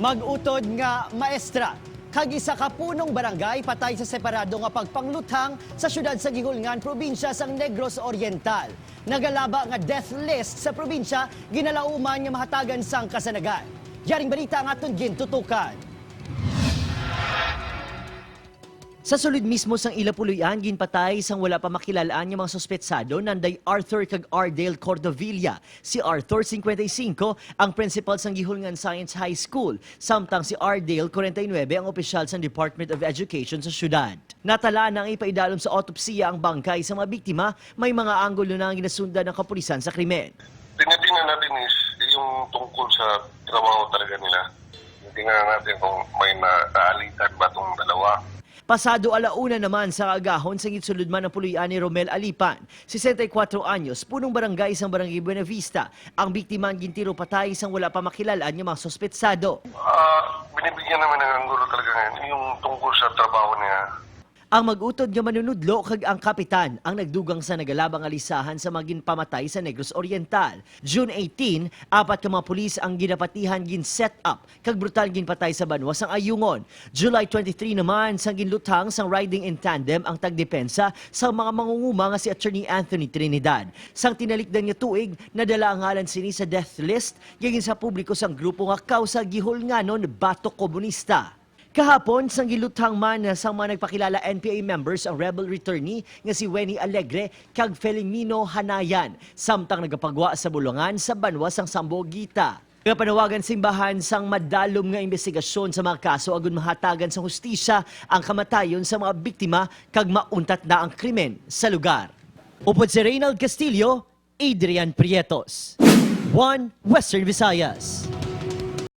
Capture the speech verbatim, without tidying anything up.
Pag-utod nga maestra kag isa ka punong barangay patay sa separado nga pagpangluthang sa siyudad sa Guihulngan, probinsya sang Negros Oriental. Nagalaba nga death list sa probinsya ginalauman nga mahatagan sang kasanagan. Yaring balita ang aton gintutukan. Sa sulod mismo sang ila puloy-an, ginpatay sang wala pa makilal-an nga mga suspetsado nanday Arthur kag Ardale Cordovilla. Si Arthur, cincuenta y cinco, ang principal sang Guihulngan Science High School, samtang si Ardale, kwarenta y nuebe, ang opisyal sang Department of Education sa syudad. Natala na nga ipaidalom sa autopsiya ang bangkay sa mga biktima, may mga anggulo na nga ginasundan ng kapulisan sa krimen. Tinitingnan natin is yung tungkol sa trabaho talaga nila. Tingnan natin kung may na-, naalitan ba tong dalawa. Pasado alauna naman sa agahon, sa ginsulod man ang puloy-an ni Romel Alipan, sesenta y kuwatro anyos, punong barangay sang Barangay Buenavista, ang biktima ang gintiro patay sang wala pa makilal-an nga mga suspetsado. Ah, binibigyan naman ng angulo talaga ngayon yung tungkol sa trabaho niya. Ang mag-utod nga manunudlo kag ang kapitan ang nagdugang sa nagalaba nga lisahan sa mga ginpamatay sa Negros Oriental. June eighteen, apat ka mga pulis ang ginapatihan, gin-set up kag brutal ginpatay sa banwa sang Ayungon. July twenty-three naman, sang ginluthang sang riding in tandem ang tagdepensa sa mga mangunguma nga si Attorney Anthony Trinidad. Sang tinalikdan nga tuig, nadala ang ngalan sini sa death list nga ginsapubliko sang grupo nga Kawsa Guihulnganon Batok Komunista. Kahapon, sang giluthang man sang mga nagpakilala N P A members ang rebel returnee nga si Wenny Alegre kag Felimino Hanayan, samtang nagapagwa sa bulungan sa banwa sang Sambuguita. Nagapanawagan simbahan sang madalom nga imbestigasyon sa mga kaso agud mahatagan sang hustisya ang kamatayon sa mga biktima kag mauntat na ang krimen sa lugar. Upod si Reynald Castillo, Adrian Prietos, One Western Visayas.